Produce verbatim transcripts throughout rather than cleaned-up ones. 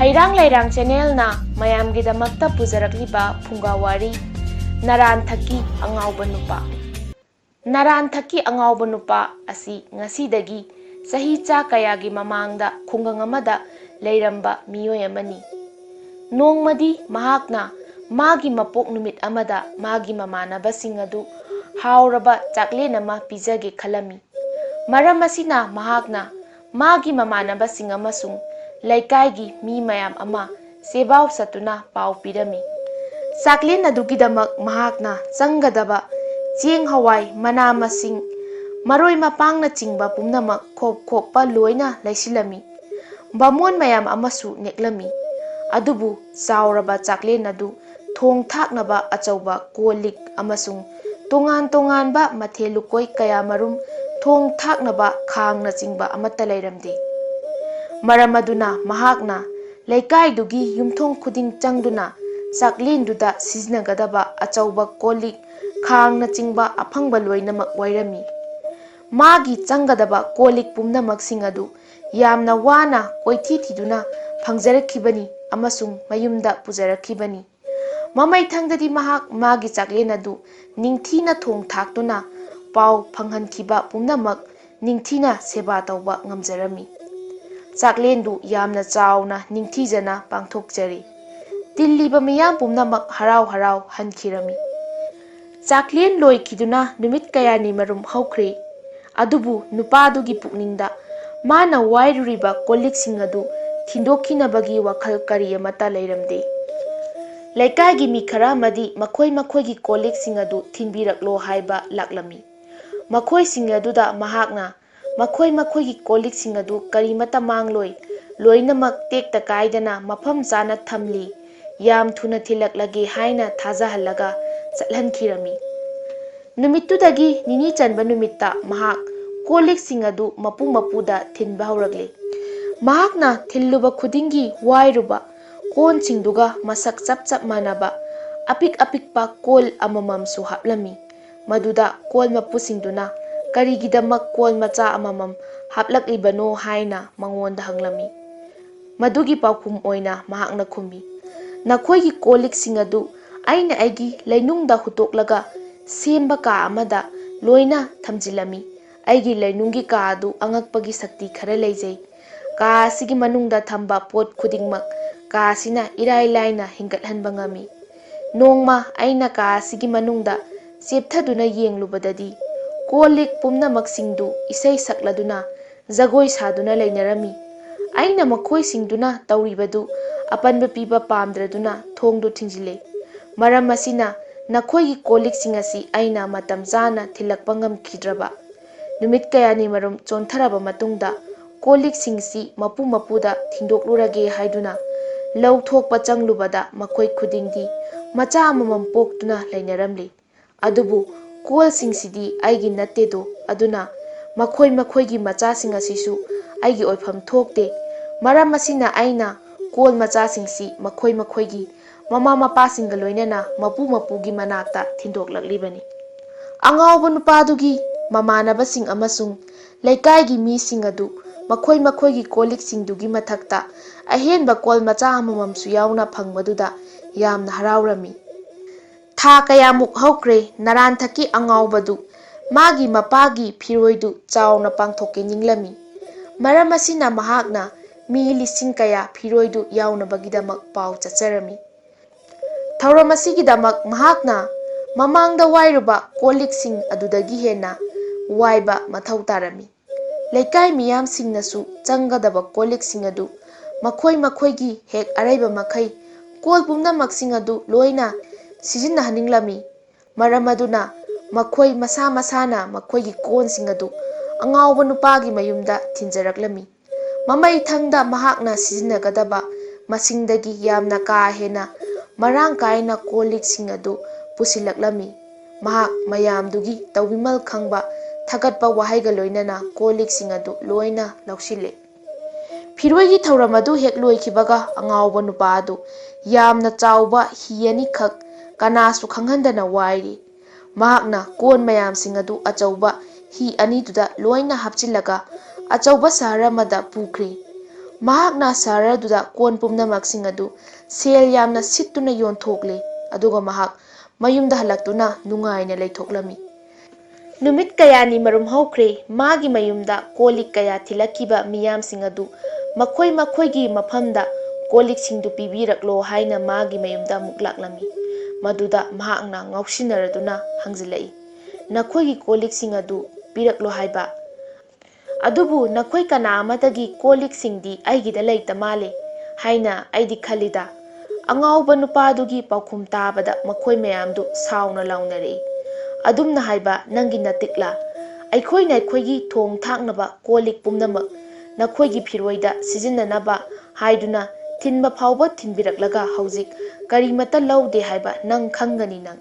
ꯂꯩꯔꯥꯡ ꯂꯩꯔꯥꯡ ꯆꯦꯅꯦꯜꯅ ꯃꯌꯥꯝꯒꯤꯗꯃꯛꯇ ꯄꯨꯖꯔꯛꯂꯤꯕ ꯐꯨꯡꯒꯥ ꯋꯥꯔꯤ, ꯅꯔꯥꯟꯊꯛꯀꯤ ꯑꯉꯥꯎꯕ ꯅꯨꯄꯥ꯫ ꯅꯔꯥꯟꯊꯛꯀꯤ ꯑꯉꯥꯎꯕ ꯅꯨꯄꯥ ꯑꯁꯤ ꯉꯁꯤꯗꯒꯤ ꯆꯍꯤ ꯆꯥ ꯀꯌꯥꯒꯤ ꯃꯃꯥꯡꯗ ꯈꯨꯡꯒꯪ ꯑꯃꯗ ꯂꯩꯔꯝꯕ ꯃꯤꯑꯣꯏ ꯑꯃꯅꯤ꯫ ꯅꯣꯡꯃꯗꯤ ꯃꯍꯥꯛꯅ ꯃꯥꯒꯤ ꯃꯄꯣꯛ ꯅꯨꯃꯤꯠ ꯑꯃꯗ ꯃꯥꯒꯤ ꯃꯃꯥꯟꯅꯕꯁꯤꯡ ꯑꯗꯨ ꯍꯥꯎꯔꯕ ꯆꯥꯛꯂꯦꯟ ꯑꯃ ꯄꯤꯖꯒꯦ ꯈꯜꯂꯝꯃꯤ꯫ ꯃꯔꯝ ꯑꯁꯤꯅ ꯃꯍꯥꯛꯅ ꯃꯥꯒꯤ ꯃꯃꯥꯟꯅꯕꯁꯤꯡ ꯑꯃꯁꯨꯡ ꯂꯩꯀꯥꯏꯒꯤ ꯃꯤ ꯃꯌꯥꯝ ꯑꯃ ꯆꯦꯕꯥꯎ ꯆꯠꯇꯨꯅ ꯄꯥꯎ ꯄꯤꯔꯝꯃꯤ꯫ ꯆꯥꯛꯂꯦꯟ ꯑꯗꯨꯒꯤꯗꯃꯛ ꯃꯍꯥꯛꯅ ꯆꯪꯒꯗꯕ ꯆꯦꯡ, ꯍꯋꯥꯏ, ꯃꯅꯥ ꯃꯁꯤꯡ, ꯃꯔꯣꯏ ꯃꯄꯥꯡꯅꯆꯤꯡꯕ ꯄꯨꯝꯅꯃꯛ ꯈꯣꯞ ꯈꯣꯞꯄ ꯂꯣꯏꯅ ꯂꯩꯁꯤꯜꯂꯝꯃꯤ꯫ ꯕꯥꯃꯣꯟ ꯃꯌꯥꯝ ꯑꯃꯁꯨ ꯅꯦꯛꯂꯝꯃꯤ꯫ ꯑꯗꯨꯕꯨ ꯆꯥꯎꯔꯕ ꯆꯥꯛꯂꯦꯟ ꯑꯗꯨ ꯊꯣꯡ ꯊꯥꯛꯅꯕ ꯑꯆꯧꯕ ꯀꯣꯜ ꯂꯤꯛ ꯑꯃꯁꯨꯡ ꯇꯣꯉꯥꯟ ꯇꯣꯉꯥꯟꯕ ꯃꯊꯦꯜ ꯂꯨꯀꯣꯏ ꯀꯌꯥꯃꯔꯨꯝ ꯊꯣꯡ ꯊꯥꯛꯅꯕ ꯈꯥꯡꯅꯆꯤꯡꯕ ꯑꯃꯠꯇ ꯂꯩꯔꯝꯗꯦ꯫ ꯃꯔꯝ ꯑꯗꯨꯅ ꯃꯍꯥꯛꯅ ꯂꯩꯀꯥꯏꯗꯨꯒꯤ ꯌꯨꯝꯊꯣꯡ ꯈꯨꯗꯤꯡ ꯆꯪꯗꯨꯅ ꯆꯥꯛꯂꯦꯟꯗꯨꯗ ꯁꯤꯖꯤꯟꯅꯒꯗꯕ ꯑꯆꯧꯕ ꯀꯣꯜ ꯂꯤꯛ, ꯈꯥꯡꯅꯆꯤꯡꯕ ꯑꯐꯪꯕ ꯂꯣꯏꯅꯃꯛ ꯋꯥꯏꯔꯝꯃꯤ꯫ ꯃꯥꯒꯤ ꯆꯪꯒꯗꯕ ꯀꯣꯜ ꯂꯤꯛ ꯄꯨꯝꯅꯃꯛꯁꯤꯡ ꯑꯗꯨ ꯌꯥꯝꯅ ꯋꯥꯅ ꯀꯣꯏꯊꯤ ꯊꯤꯗꯨꯅ ꯐꯪꯖꯔꯛꯈꯤꯕꯅꯤ ꯑꯃꯁꯨꯡ ꯃꯌꯨꯝꯗ ꯄꯨꯖꯔꯛꯈꯤꯕꯅꯤ꯫ ꯃꯃꯩꯊꯪꯗꯗꯤ ꯃꯍꯥꯛ ꯃꯥꯒꯤ ꯆꯥꯛꯂꯦꯟ ꯑꯗꯨ ꯅꯤꯡꯊꯤꯅ ꯊꯣꯡ ꯊꯥꯛꯇꯨꯅ ꯄꯥꯎ ꯐꯪꯍꯟꯈꯤꯕ ꯄꯨꯝꯅꯃꯛ ꯅꯤꯡꯊꯤꯅ ꯁꯦꯕꯥ ꯇꯧꯕ ꯉꯝꯖꯔꯝꯃꯤ꯫ ꯆꯥꯛꯂꯦꯟꯗꯨ ꯌꯥꯝꯅ ꯆꯥꯎꯅ ꯅꯤꯡꯊꯤꯖꯅ ꯄꯥꯡꯊꯣꯛꯆꯔꯤ꯫ ꯇꯤꯜꯂꯤꯕ ꯃꯤꯌꯥꯝ ꯄꯨꯝꯅꯃꯛ ꯍꯔꯥꯎ ꯍꯔꯥꯎ ꯍꯟꯈꯤꯔꯝꯃꯤ꯫ ꯆꯥꯛꯂꯦꯟ ꯂꯣꯏꯈꯤꯗꯨꯅ ꯅꯨꯃꯤꯠ ꯀꯌꯥꯅꯤ ꯃꯔꯨꯝ ꯍꯧꯈ꯭ꯔꯦ꯫ ꯑꯗꯨꯕꯨ ꯅꯨꯄꯥꯗꯨꯒꯤ ꯄꯨꯛꯅꯤꯡꯗ ꯃꯥꯅ ꯋꯥꯏꯔꯨꯔꯤꯕ ꯀꯣꯜꯂꯤꯛꯁꯤꯡ ꯑꯗꯨ ꯊꯤꯟꯗꯣꯛꯈꯤꯅꯕꯒꯤ ꯋꯥꯈꯜ ꯀꯔꯤ ꯑꯃꯠꯇ ꯂꯩꯔꯝꯗꯦ꯫ ꯂꯩꯀꯥꯏꯒꯤ ꯃꯤ ꯈꯔ ꯑꯃꯗꯤ ꯃꯈꯣꯏ ꯃꯈꯣꯏꯒꯤ ꯀꯣꯜꯂꯤꯛꯁꯤꯡ ꯑꯗꯨ ꯊꯤꯟꯕꯤꯔꯛꯂꯣ ꯍꯥꯏꯕ ꯂꯥꯛꯂꯝꯃꯤ꯫ ꯃꯈꯣꯏꯁꯤꯡ ꯑꯗꯨꯗ ꯃꯍꯥꯛꯅ ꯃꯈꯣꯏ ꯃꯈꯣꯏꯒꯤ ꯀꯣꯜꯂꯤꯛꯁꯤꯡ ꯑꯗꯨ ꯀꯔꯤꯃꯠꯇ ꯃꯥꯡꯂꯣꯏ, ꯂꯣꯏꯅꯃꯛ ꯇꯦꯛꯇ ꯀꯥꯏꯗꯅ ꯃꯐꯝ ꯆꯥꯅ ꯊꯝꯂꯤ, ꯌꯥꯝ ꯊꯨꯅ ꯊꯤꯜꯂꯛꯂꯒꯦ ꯍꯥꯏꯅ ꯊꯥꯖꯍꯜꯂꯒ ꯆꯠꯍꯟꯈꯤꯔꯝꯃꯤ꯫ ꯅꯨꯃꯤꯠꯇꯨꯗꯒꯤ ꯅꯤꯅꯤ ꯆꯟꯕ ꯅꯨꯃꯤꯠꯇ ꯃꯍꯥꯛ ꯀꯣꯜꯂꯤꯛꯁꯤꯡ ꯑꯗꯨ ꯃꯄꯨ ꯃꯄꯨꯗ ꯊꯤꯟꯕ ꯍꯧꯔꯛꯂꯦ꯫ ꯃꯍꯥꯛꯅ ꯊꯤꯜꯂꯨꯕ ꯈꯨꯗꯤꯡꯒꯤ ꯋꯥꯏꯔꯨꯕ ꯀꯣꯟꯁꯤꯡꯗꯨꯒ ꯃꯁꯛ ꯆꯞ ꯆꯞ ꯃꯥꯟꯅꯕ ꯑꯄꯤꯛ ꯑꯄꯤꯛꯄ ꯀꯣꯜ ꯑꯃꯃꯝꯁꯨ ꯍꯥꯞꯂꯝꯃꯤ꯫ ꯃꯗꯨꯗ ꯀꯣꯜ ꯃꯄꯨꯁꯤꯡꯗꯨꯅ ꯀꯔꯤꯒꯤꯗꯃꯛ ꯀꯣꯜ ꯃꯆꯥ ꯑꯃꯃꯝ ꯍꯥꯞꯂꯛꯂꯤꯕꯅꯣ ꯍꯥꯏꯅ ꯃꯉꯣꯟꯗ ꯍꯪꯂꯝꯃꯤ꯫ ꯃꯗꯨꯒꯤ ꯄꯥꯎꯈꯨꯝ ꯑꯣꯏꯅ ꯃꯍꯥꯛꯅ ꯈꯨꯝꯃꯤ, "ꯅꯈꯣꯏꯒꯤ ꯀꯣꯜ ꯂꯤꯛꯁꯤꯡ ꯑꯗꯨ ꯑꯩꯅ ꯑꯩꯒꯤ ꯂꯩꯅꯨꯡꯗ ꯍꯨꯠꯇꯣꯛꯂꯒ ꯁꯦꯝꯕ ꯀꯥ ꯑꯃꯗ ꯂꯣꯏꯅ ꯊꯝꯖꯤꯜꯂꯝꯃꯤ꯫ ꯑꯩꯒꯤ ꯂꯩꯅꯨꯡꯒꯤ ꯀꯥ ꯑꯗꯨ ꯑꯉꯛꯄꯒꯤ ꯁꯛꯇꯤ ꯈꯔ ꯂꯩꯖꯩ꯫ ꯀꯥ ꯑꯁꯤꯒꯤ ꯃꯅꯨꯡꯗ ꯊꯝꯕ ꯄꯣꯠ ꯈꯨꯗꯤꯡꯃꯛ ꯀꯥ ꯑꯁꯤꯅ ꯏꯔꯥꯏ ꯂꯥꯏꯅ ꯍꯤꯡꯒꯠꯍꯟꯕ ꯉꯝꯃꯤ꯫ ꯅꯣꯡꯃ ꯑꯩꯅ ꯀꯥ ꯑꯁꯤꯒꯤ ꯃꯅꯨꯡꯗ ꯆꯦꯞꯊꯗꯨꯅ ꯌꯦꯡꯂꯨꯕꯗꯗꯤ, ꯀꯣꯜ ꯂꯤꯛ ꯄꯨꯝꯅꯃꯛꯁꯤꯡꯗꯨ ꯏꯁꯩ ꯁꯛꯂꯗꯨꯅ ꯖꯒꯣꯏ ꯁꯥꯗꯨꯅ ꯂꯩꯅꯔꯝꯃꯤ꯫ ꯑꯩꯅ ꯃꯈꯣꯏꯁꯤꯡꯗꯨꯅ ꯇꯧꯔꯤꯕꯗꯨ ꯑꯄꯟꯕ ꯄꯤꯕ ꯄꯥꯝꯗ꯭ꯔꯗꯨꯅ ꯊꯣꯡꯗꯨ ꯊꯤꯡꯖꯤꯜꯂꯦ꯫ ꯃꯔꯝ ꯑꯁꯤꯅ ꯅꯈꯣꯏꯒꯤ ꯀꯣꯜ ꯂꯤꯛꯁꯤꯡ ꯑꯁꯤ ꯑꯩꯅ ꯃꯇꯝ ꯆꯥꯅ ꯊꯤꯜꯂꯛꯄ ꯉꯝꯈꯤꯗ꯭ꯔꯕ꯫ ꯅꯨꯃꯤꯠ ꯀꯌꯥꯅꯤ ꯃꯔꯨꯝ ꯆꯣꯟꯊꯔꯕ ꯃꯇꯨꯡꯗ ꯀꯣꯜ ꯂꯤꯛꯁꯤꯡꯁꯤ ꯃꯄꯨ ꯃꯄꯨꯗ ꯊꯤꯟꯗꯣꯛꯂꯨꯔꯒꯦ ꯍꯥꯏꯗꯨꯅ ꯂꯧ ꯊꯣꯛꯄ ꯆꯪꯂꯨꯕꯗ ꯃꯈꯣꯏ ꯈꯨꯗꯤꯡꯗꯤ ꯃꯆꯥ ꯑꯃꯃꯝ ꯄꯣꯛꯇꯨꯅ ꯂꯩꯅꯔꯝꯂꯤ꯫ ꯑꯗꯨꯕꯨ ꯀꯣꯜꯁꯤꯡꯁꯤꯗꯤ ꯑꯩꯒꯤ ꯅꯠꯇꯦꯗꯣ, ꯑꯗꯨꯅ ꯃꯈꯣꯏ ꯃꯈꯣꯏꯒꯤ ꯃꯆꯥꯁꯤꯡ ꯑꯁꯤꯁꯨ ꯑꯩꯒꯤ ꯑꯣꯏꯐꯝ ꯊꯣꯛꯇꯦ꯫ ꯃꯔꯝ ꯑꯁꯤꯅ ꯑꯩꯅ ꯀꯣꯜ ꯃꯆꯥꯁꯤꯡꯁꯤ ꯃꯈꯣꯏ ꯃꯈꯣꯏꯒꯤ ꯃꯃꯥ ꯃꯄꯥꯁꯤꯡꯒ ꯂꯣꯏꯅꯅ ꯃꯄꯨ ꯃꯄꯨꯒꯤ ꯃꯅꯥꯛꯇ ꯊꯤꯟꯗꯣꯛꯂꯛꯂꯤꯕꯅꯤ꯫" ꯑꯉꯥꯎꯕ ꯅꯨꯄꯥꯗꯨꯒꯤ ꯃꯃꯥꯟꯅꯕꯁꯤꯡ ꯑꯃꯁꯨꯡ ꯂꯩꯀꯥꯏꯒꯤ ꯃꯤꯁꯤꯡ ꯑꯗꯨ ꯃꯈꯣꯏ ꯃꯈꯣꯏꯒꯤ ꯀꯣꯜ ꯂꯤꯛꯁꯤꯡꯗꯨꯒꯤ ꯃꯊꯛꯇ ꯑꯍꯦꯟꯕ ꯀꯣꯜ ꯃꯆꯥ ꯑꯃꯃꯝꯁꯨ ꯌꯥꯎꯅ ꯐꯪꯕꯗꯨꯗ ꯌꯥꯝꯅ ꯍꯔꯥꯎꯔꯝꯃꯤ꯫ ꯊꯥ ꯀꯌꯥꯃꯨꯛ ꯍꯧꯈ꯭ꯔꯦ, ꯅꯔꯥꯟꯊꯛꯀꯤ ꯑꯉꯥꯎꯕꯗꯨ ꯃꯥꯒꯤ ꯃꯄꯥꯒꯤ ꯐꯤꯔꯣꯏꯗꯨ ꯆꯥꯎꯅ ꯄꯥꯡꯊꯣꯛꯀꯦ ꯅꯤꯡꯂꯝꯃꯤ꯫ ꯃꯔꯝ ꯑꯁꯤꯅ ꯃꯍꯥꯛꯅ ꯃꯤ ꯂꯤꯁꯤꯡ ꯀꯌꯥ ꯐꯤꯔꯣꯏꯗꯨ ꯌꯥꯎꯅꯕꯒꯤꯗꯃꯛ ꯄꯥꯎ ꯆꯠꯆꯔꯝꯃꯤ꯫ ꯊꯧꯔꯝ ꯑꯁꯤꯒꯤꯗꯃꯛ ꯃꯍꯥꯛꯅ ꯃꯃꯥꯡꯗ ꯋꯥꯏꯔꯨꯕ ꯀꯣꯜ ꯂꯤꯛꯁꯤꯡ ꯑꯗꯨꯗꯒꯤ ꯍꯦꯟꯅ ꯋꯥꯏꯕ ꯃꯊꯧ ꯇꯥꯔꯝꯃꯤ꯫ ꯂꯩꯀꯥꯏ ꯃꯤꯌꯥꯝꯁꯤꯡꯅꯁꯨ ꯆꯪꯒꯗꯕ ꯀꯣꯜ ꯂꯤꯛꯁꯤꯡ ꯑꯗꯨ ꯃꯈꯣꯏ ꯃꯈꯣꯏꯒꯤ ꯍꯦꯛ ꯑꯔꯩꯕ ꯃꯈꯩ ꯀꯣꯜ ꯄꯨꯝꯅꯃꯛꯁꯤꯡ ꯑꯗꯨ ꯂꯣꯏꯅ ꯁꯤꯖꯤꯟꯅꯍꯟꯅꯤꯡꯂꯝꯃꯤ꯫ ꯃꯔꯝ ꯑꯗꯨꯅ ꯃꯈꯣꯏ ꯃꯁꯥ ꯃꯁꯥꯅ ꯃꯈꯣꯏꯒꯤ ꯀꯣꯟꯁꯤꯡ ꯑꯗꯨ ꯑꯉꯥꯎꯕ ꯅꯨꯄꯥꯒꯤ ꯃꯌꯨꯝꯗ ꯊꯤꯟꯖꯔꯛꯂꯝꯃꯤ꯫ ꯃꯃꯩ ꯊꯪꯗ ꯃꯍꯥꯛꯅ ꯁꯤꯖꯤꯟꯅꯒꯗꯕ ꯃꯁꯤꯡꯗꯒꯤ ꯌꯥꯝꯅ ꯀꯥ ꯍꯦꯟꯅ ꯃꯔꯥꯡ ꯀꯥꯏꯅ ꯀꯣꯜ ꯂꯤꯛꯁꯤꯡ ꯑꯗꯨ ꯄꯨꯁꯤꯜꯂꯛꯂꯝꯃꯤ꯫ ꯃꯍꯥꯛ ꯃꯌꯥꯝꯗꯨꯒꯤ ꯇꯧꯕꯤꯃꯜ ꯈꯪꯕ ꯊꯥꯒꯠꯄ ꯋꯥꯍꯩꯒ ꯂꯣꯏꯅꯅ ꯀꯣꯜ ꯂꯤꯛꯁꯤꯡ ꯑꯗꯨ ꯂꯣꯏꯅ ꯂꯧꯁꯤꯜꯂꯦ꯫ ꯐꯤꯔꯣꯏꯒꯤ ꯊꯧꯔꯝ ꯑꯗꯨ ꯍꯦꯛ ꯂꯣꯏꯈꯤꯕꯒ ꯑꯉꯥꯎꯕ ꯅꯨꯄꯥ ꯑꯗꯨ ꯌꯥꯝꯅ ꯆꯥꯎꯕ ꯍꯤ ꯑꯅꯤꯈꯛ ꯀꯅꯥꯁꯨ ꯈꯪꯍꯟꯗꯅ ꯋꯥꯏꯔꯤ꯫ ꯃꯍꯥꯛꯅ ꯀꯣꯟ ꯃꯌꯥꯝꯁꯤꯡ ꯑꯗꯨ ꯑꯆꯧꯕ ꯍꯤ ꯑꯅꯤꯗꯨꯗ ꯂꯣꯏꯅ ꯍꯥꯞꯆꯤꯜꯂꯒ ꯑꯆꯧꯕ ꯁꯍꯔ ꯑꯃꯗ ꯄꯨꯈ꯭ꯔꯦ꯫ ꯃꯍꯥꯛꯅ ꯁꯍꯔ ꯑꯗꯨꯗ ꯀꯣꯟ ꯄꯨꯝꯅꯃꯛꯁꯤꯡ ꯑꯗꯨ ꯁꯦꯜ ꯌꯥꯝꯅ ꯁꯤꯠꯇꯨꯅ ꯌꯣꯟꯊꯣꯛꯂꯦ, ꯑꯗꯨꯒ ꯃꯍꯥꯛ ꯃꯌꯨꯝꯗ ꯍꯜꯂꯛꯇꯨꯅ ꯅꯨꯡꯉꯥꯏꯅ ꯂꯩꯊꯣꯛꯂꯝꯃꯤ꯫ ꯅꯨꯃꯤꯠ ꯀꯌꯥꯅꯤ ꯃꯔꯨꯝ ꯍꯧꯈ꯭ꯔꯦ꯫ ꯃꯥꯒꯤ ꯃꯌꯨꯝꯗ ꯀꯣꯜ ꯂꯤꯛ ꯀꯌꯥ ꯊꯤꯜꯂꯛꯈꯤꯕ ꯃꯤꯌꯥꯝꯁꯤꯡ ꯑꯗꯨ ꯃꯈꯣꯏ ꯃꯈꯣꯏꯒꯤ ꯃꯐꯝꯗ ꯀꯣꯜ ꯂꯤꯛꯁꯤꯡꯗꯨ ꯄꯤꯕꯤꯔꯛꯂꯣ ꯍꯥꯏꯅ ꯃꯥꯒꯤ ꯃꯌꯨꯝꯗ ꯑꯃꯨꯛ ꯂꯥꯛꯂꯝꯃꯤ꯫ ꯃꯗꯨꯗ ꯃꯍꯥꯛꯅ ꯉꯥꯎꯁꯤꯟꯅꯔꯗꯨꯅ ꯍꯪꯖꯤꯜꯂꯛꯏ, "ꯅꯈꯣꯏꯒꯤ ꯀꯣꯜ ꯂꯤꯛꯁꯤꯡ ꯑꯗꯨ ꯄꯤꯔꯛꯂꯣ ꯍꯥꯏꯕ? ꯑꯗꯨꯕꯨ ꯅꯈꯣꯏ ꯀꯅꯥ ꯑꯃꯠꯇꯒꯤ ꯀꯣꯜ ꯂꯤꯛꯁꯤꯡꯗꯤ ꯑꯩꯒꯤꯗ ꯂꯩꯇ ꯃꯥꯜꯂꯦ ꯍꯥꯏꯅ ꯑꯩꯗꯤ ꯈꯜꯂꯤꯗ꯫" ꯑꯉꯥꯎꯕ ꯅꯨꯄꯥꯗꯨꯒꯤ ꯄꯥꯎꯈꯨꯝ ꯇꯥꯕꯗ ꯃꯈꯣꯏ ꯃꯌꯥꯝꯗꯨ ꯁꯥꯎꯅ ꯂꯥꯎꯅꯔꯛꯏ, "ꯑꯗꯨꯝꯅ ꯍꯥꯏꯕ ꯅꯪꯒꯤ ꯅꯇꯤꯛꯂꯥ? ꯑꯩꯈꯣꯏꯅ ꯑꯩꯈꯣꯏꯒꯤ ꯊꯣꯡ ꯊꯥꯛꯅꯕ ꯀꯣꯜ ꯂꯤꯛ ꯄꯨꯝꯅꯃꯛ ꯅꯈꯣꯏꯒꯤ ꯐꯤꯔꯣꯏꯗ ꯁꯤꯖꯤꯟꯅꯅꯕ ꯍꯥꯏꯗꯨꯅ ꯊꯤꯟꯕ ꯐꯥꯎꯕ ꯊꯤꯟꯕꯤꯔꯛꯂꯒ ꯍꯧꯖꯤꯛ ꯀꯔꯤꯃꯠꯇ ꯂꯧꯗꯦ ꯍꯥꯏꯕ ꯅꯪ ꯈꯪꯒꯅꯤ ꯅꯪ꯫"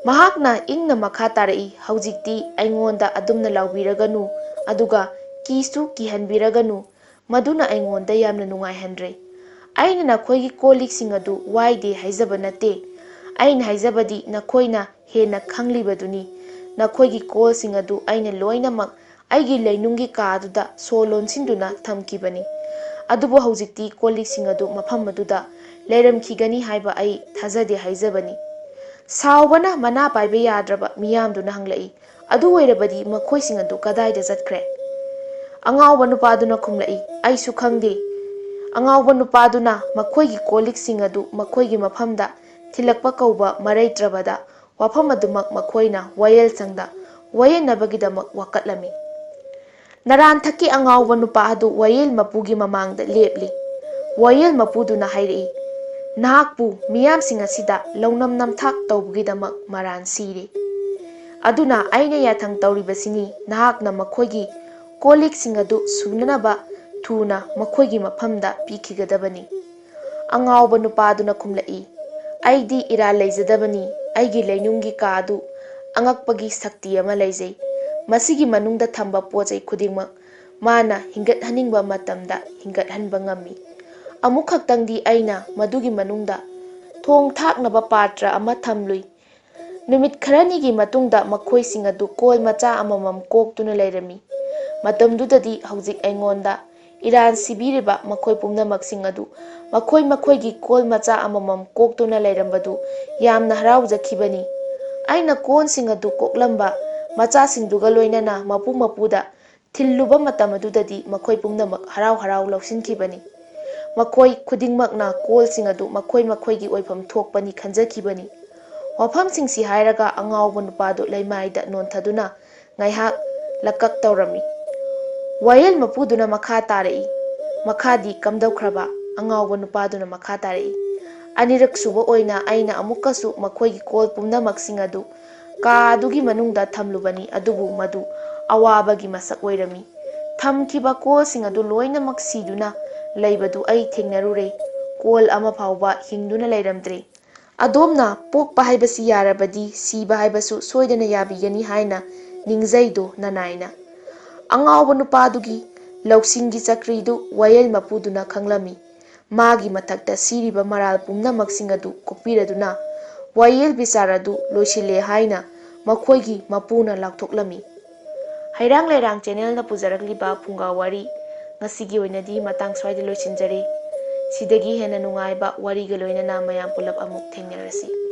ꯃꯍꯥꯛꯅ ꯏꯪꯅ ꯃꯈꯥ ꯇꯥꯔꯛꯏ, "ꯍꯧꯖꯤꯛꯇꯤ ꯑꯩꯉꯣꯟꯗ ꯑꯗꯨꯝꯅ ꯂꯥꯎꯕꯤꯔꯒꯅꯨ, ꯑꯗꯨꯒ ꯀꯤꯁꯨ ꯀꯤꯍꯟꯕꯤꯔꯒꯅꯨ꯫ ꯃꯗꯨꯅ ꯑꯩꯉꯣꯟꯗ ꯌꯥꯝꯅ ꯅꯨꯡꯉꯥꯏꯍꯟꯗ꯭ꯔꯦ꯫ ꯑꯩꯅ ꯅꯈꯣꯏꯒꯤ ꯀꯣꯜ ꯂꯤꯛꯁꯤꯡ ꯑꯗꯨ ꯋꯥꯏꯗꯦ ꯍꯥꯏꯖꯕ ꯅꯠꯇꯦ꯫ ꯑꯩꯅ ꯍꯥꯏꯖꯕꯗꯤ ꯅꯈꯣꯏꯅ ꯍꯦꯟꯅ ꯈꯪꯂꯤꯕꯗꯨꯅꯤ꯫ ꯅꯈꯣꯏꯒꯤ ꯀꯣꯜꯁꯤꯡ ꯑꯗꯨ ꯑꯩꯅ ꯂꯣꯏꯅꯃꯛ ꯑꯩꯒꯤ ꯂꯩꯅꯨꯡꯒꯤ ꯀꯥ ꯑꯗꯨꯗ ꯁꯣ ꯂꯣꯟꯁꯤꯟꯗꯨꯅ ꯊꯝꯈꯤꯕꯅꯤ꯫ ꯑꯗꯨꯕꯨ ꯍꯧꯖꯤꯛꯇꯤ ꯀꯣꯜ ꯂꯤꯛꯁꯤꯡ ꯑꯗꯨ ꯃꯐꯝ ꯑꯗꯨꯗ ꯂꯩꯔꯝꯈꯤꯒꯅꯤ ꯍꯥꯏꯕ ꯑꯩ ꯊꯥꯖꯗꯦ ꯍꯥꯏꯖꯕꯅꯤ꯫" ꯁꯥꯎꯕꯅ ꯃꯅꯥ ꯄꯥꯏꯕ ꯌꯥꯗ꯭ꯔꯕ ꯃꯤꯌꯥꯝꯗꯨꯅ ꯍꯪꯂꯛꯏ, "ꯑꯗꯨ ꯑꯣꯏꯔꯕꯗꯤ ꯃꯈꯣꯏꯁꯤꯡ ꯑꯗꯨ ꯀꯗꯥꯏꯗ ꯆꯠꯈ꯭ꯔꯦ?" ꯑꯉꯥꯎꯕ ꯅꯨꯄꯥꯗꯨꯅ ꯈꯨꯝꯂꯛꯏ, "ꯑꯩꯁꯨ ꯈꯪꯗꯦ꯫" ꯑꯉꯥꯎꯕ ꯅꯨꯄꯥꯗꯨꯅ ꯃꯈꯣꯏꯒꯤ ꯀꯣꯜ ꯂꯤꯛꯁꯤꯡ ꯑꯗꯨ ꯃꯈꯣꯏꯒꯤ ꯃꯐꯝꯗ ꯊꯤꯜꯂꯛꯄ ꯀꯧꯕ ꯃꯔꯩꯇ꯭ꯔꯕꯗ, ꯋꯥꯐꯝ ꯑꯗꯨꯃꯛ ꯃꯈꯣꯏꯅ ꯋꯥꯌꯦꯜꯁꯪꯗ ꯋꯥꯌꯦꯟꯅꯕꯒꯤꯗꯃꯛ ꯋꯥꯀꯠꯂꯝꯃꯤ꯫ ꯅꯔꯥꯟꯊꯛꯀꯤ ꯑꯉꯥꯎꯕ ꯅꯨꯄꯥ ꯑꯗꯨ ꯋꯥꯌꯦꯜ ꯃꯄꯨꯒꯤ ꯃꯃꯥꯡꯗ ꯂꯦꯞꯂꯤ꯫ ꯋꯥꯌꯦꯜ ꯃꯄꯨꯗꯨꯅ ꯍꯥꯏꯔꯛꯏ, "ꯅꯍꯥꯛꯄꯨ ꯃꯤꯌꯥꯝꯁꯤꯡ ꯑꯁꯤꯗ ꯂꯧꯅꯝ ꯅꯝꯊꯥꯛ ꯇꯧꯕꯒꯤꯗꯃꯛ ꯃꯔꯥꯟ ꯁꯤꯔꯦ꯫ ꯑꯗꯨꯅ ꯑꯩꯅ ꯌꯥꯊꯪ ꯇꯧꯔꯤꯕꯁꯤꯅꯤ, ꯅꯍꯥꯛꯅ ꯃꯈꯣꯏꯒꯤ ꯀꯣꯜ ꯂꯤꯛꯁꯤꯡ ꯑꯗꯨ ꯁꯨꯅꯅꯕ ꯊꯨꯅ ꯃꯈꯣꯏꯒꯤ ꯃꯐꯝꯗ ꯄꯤꯈꯤꯒꯗꯕꯅꯤ꯫" ꯑꯉꯥꯎꯕ ꯅꯨꯄꯥꯗꯨꯅ ꯈꯨꯝꯂꯛꯏ, "ꯑꯩꯗꯤ ꯏꯔꯥꯜ ꯂꯩꯖꯗꯕꯅꯤ꯫ ꯑꯩꯒꯤ ꯂꯩꯅꯨꯡꯒꯤ ꯀꯥ ꯑꯗꯨ ꯑꯉꯛꯄꯒꯤ ꯁꯛꯇꯤ ꯑꯃ ꯂꯩꯖꯩ꯫ ꯃꯁꯤꯒꯤ ꯃꯅꯨꯡꯗ ꯊꯝꯕ ꯄꯣꯠ ꯆꯩ ꯈꯨꯗꯤꯡꯃꯛ ꯃꯥꯅ ꯍꯤꯡꯒꯠꯍꯟꯅꯤꯡꯕ ꯃꯇꯝꯗ ꯍꯤꯡꯒꯠꯍꯟꯕ ꯉꯝꯃꯤ꯫ ꯑꯃꯨꯛꯈꯛꯇꯪꯗꯤ ꯑꯩꯅ ꯃꯗꯨꯒꯤ ꯃꯅꯨꯡꯗ ꯊꯣꯡ ꯊꯥꯛꯅꯕ ꯄꯥꯇ꯭ꯔ ꯑꯃ ꯊꯝꯂꯨꯏ꯫ ꯅꯨꯃꯤꯠ ꯈꯔꯅꯤꯒꯤ ꯃꯇꯨꯡꯗ ꯃꯈꯣꯏꯁꯤꯡ ꯑꯗꯨ ꯀꯣꯜ ꯃꯆꯥ ꯑꯃꯃꯝ ꯀꯣꯛꯇꯨꯅ ꯂꯩꯔꯝꯃꯤ꯫ ꯃꯇꯝꯗꯨꯗꯗꯤ ꯍꯧꯖꯤꯛ ꯑꯩꯉꯣꯟꯗ ꯏꯔꯥꯟ ꯁꯤꯕꯤꯔꯤꯕ ꯃꯈꯣꯏ ꯄꯨꯝꯅꯃꯛꯁꯤꯡ ꯑꯗꯨ ꯃꯈꯣꯏ ꯃꯈꯣꯏꯒꯤ ꯀꯣꯜ ꯃꯆꯥ ꯑꯃꯃꯝ ꯀꯣꯛꯇꯨꯅ ꯂꯩꯔꯝꯕꯗꯨ ꯌꯥꯝꯅ ꯍꯔꯥꯎꯖꯈꯤꯕꯅꯤ꯫ ꯑꯩꯅ ꯀꯣꯜꯁꯤꯡ ꯑꯗꯨ ꯀꯣꯛꯂꯝꯕ ꯃꯆꯥꯁꯤꯡꯗꯨꯒ ꯂꯣꯏꯅꯅ ꯃꯄꯨ ꯃꯄꯨꯗ ꯊꯤꯜꯂꯨꯕ ꯃꯇꯝ ꯑꯗꯨꯗꯗꯤ ꯃꯈꯣꯏ ꯄꯨꯝꯅꯃꯛ ꯍꯔꯥꯎ ꯍꯔꯥꯎ ꯂꯧꯁꯤꯟꯈꯤꯕꯅꯤ꯫ ꯃꯈꯣꯏ ꯈꯨꯗꯤꯡꯃꯛꯅ ꯀꯣꯜꯁꯤꯡ ꯑꯗꯨ ꯃꯈꯣꯏ ꯃꯈꯣꯏꯒꯤ ꯑꯣꯏꯐꯝ ꯊꯣꯛꯄꯅꯤ ꯈꯟꯖꯈꯤꯕꯅꯤ꯫ ꯋꯥꯐꯝꯁꯤꯡꯁꯤ ꯍꯥꯏꯔꯒ ꯑꯉꯥꯎꯕ ꯅꯨꯄꯥꯗꯨ ꯂꯩꯃꯥꯏꯗ ꯅꯣꯟꯊꯗꯨꯅ ꯉꯥꯏꯍꯥꯛ ꯂꯀꯛ ꯇꯧꯔꯝꯃꯤ꯫ ꯋꯥꯌꯦꯜ ꯃꯄꯨꯗꯨꯅ ꯃꯈꯥ ꯇꯥꯔꯛꯏ꯫ ꯃꯈꯥꯗꯤ ꯀꯝꯗꯧꯈ꯭ꯔꯕ? ꯑꯉꯥꯎꯕ ꯅꯨꯄꯥꯗꯨꯅ ꯃꯈꯥ ꯇꯥꯔꯛꯏ꯫ ꯑꯅꯤꯔꯛ ꯁꯨꯕ ꯑꯣꯏꯅ ꯑꯩꯅ ꯑꯃꯨꯛꯀꯁꯨ ꯃꯈꯣꯏꯒꯤ ꯀꯣꯜ ꯄꯨꯝꯅꯃꯛꯁꯤꯡ ꯑꯗꯨ ꯀꯥ ꯑꯗꯨꯒꯤ ꯃꯅꯨꯡꯗ ꯊꯝꯂꯨꯕꯅꯤ, ꯑꯗꯨꯕꯨ ꯃꯗꯨ ꯑꯋꯥꯕꯒꯤ ꯃꯁꯛ ꯑꯣꯏꯔꯝꯃꯤ꯫ ꯊꯝꯈꯤꯕ ꯀꯣꯜꯁꯤꯡ ꯑꯗꯨ ꯂꯣꯏꯅꯃꯛ ꯁꯤꯗꯨꯅ ꯂꯩꯕꯗꯨ ꯑꯩ ꯊꯦꯡꯅꯔꯨꯔꯦ꯫ ꯀꯣꯜ ꯑꯃ ꯐꯥꯎꯕ ꯍꯤꯡꯗꯨꯅ ꯂꯩꯔꯝꯗ꯭ꯔꯦ꯫ ꯑꯗꯣꯝꯅ ꯄꯣꯛꯄ ꯍꯥꯏꯕꯁꯤ ꯌꯥꯔꯕꯗꯤ ꯁꯤꯕ ꯍꯥꯏꯕꯁꯨ ꯁꯣꯏꯗꯅ ꯌꯥꯕꯤꯒꯅꯤ ꯍꯥꯏꯅ ꯅꯤꯡꯖꯩꯗꯣ ꯅꯅꯥꯏꯅ꯫ ꯑꯉꯥꯎꯕ ꯅꯨꯄꯥꯗꯨꯒꯤ ꯂꯧꯁꯤꯡꯒꯤ ꯆꯀ꯭ꯔꯤꯗꯨ ꯋꯥꯌꯦꯜ ꯃꯄꯨꯗꯨꯅ ꯈꯪꯂꯝꯃꯤ꯫ ꯃꯥꯒꯤ ꯃꯊꯛꯇ ꯁꯤꯔꯤꯕ ꯃꯔꯥꯜ ꯄꯨꯝꯅꯃꯛꯁꯤꯡ ꯑꯗꯨ ꯀꯣꯛꯄꯤꯔꯗꯨꯅ ꯋꯥꯌꯦꯜ ꯕꯤꯆꯥꯔ ꯑꯗꯨ ꯂꯣꯏꯁꯤꯜꯂꯦ ꯍꯥꯏꯅ ꯃꯈꯣꯏꯒꯤ ꯃꯄꯨꯅ ꯂꯥꯎꯊꯣꯛꯂꯝꯃꯤ꯫ ꯍꯩꯔꯥꯡ ꯂꯩꯔꯥꯡ ꯆꯦꯅꯦꯜꯅ ꯄꯨꯖꯔꯛꯂꯤꯕ ꯐꯨꯡꯒꯥ ꯋꯥꯔꯤ ꯉꯁꯤꯒꯤ ꯑꯣꯏꯅꯗꯤ ꯃꯇꯥꯡ ꯁ꯭ꯋꯥꯏꯗ ꯂꯣꯏꯁꯤꯟꯖꯔꯦ꯫ ꯁꯤꯗꯒꯤ ꯍꯦꯟꯅ ꯅꯨꯡꯉꯥꯏꯕ ꯋꯥꯔꯤꯒ ꯂꯣꯏꯅꯅ ꯃꯌꯥꯝ ꯄꯨꯂꯞ ꯑꯃꯨꯛ ꯊꯦꯡꯅꯔꯁꯤ꯫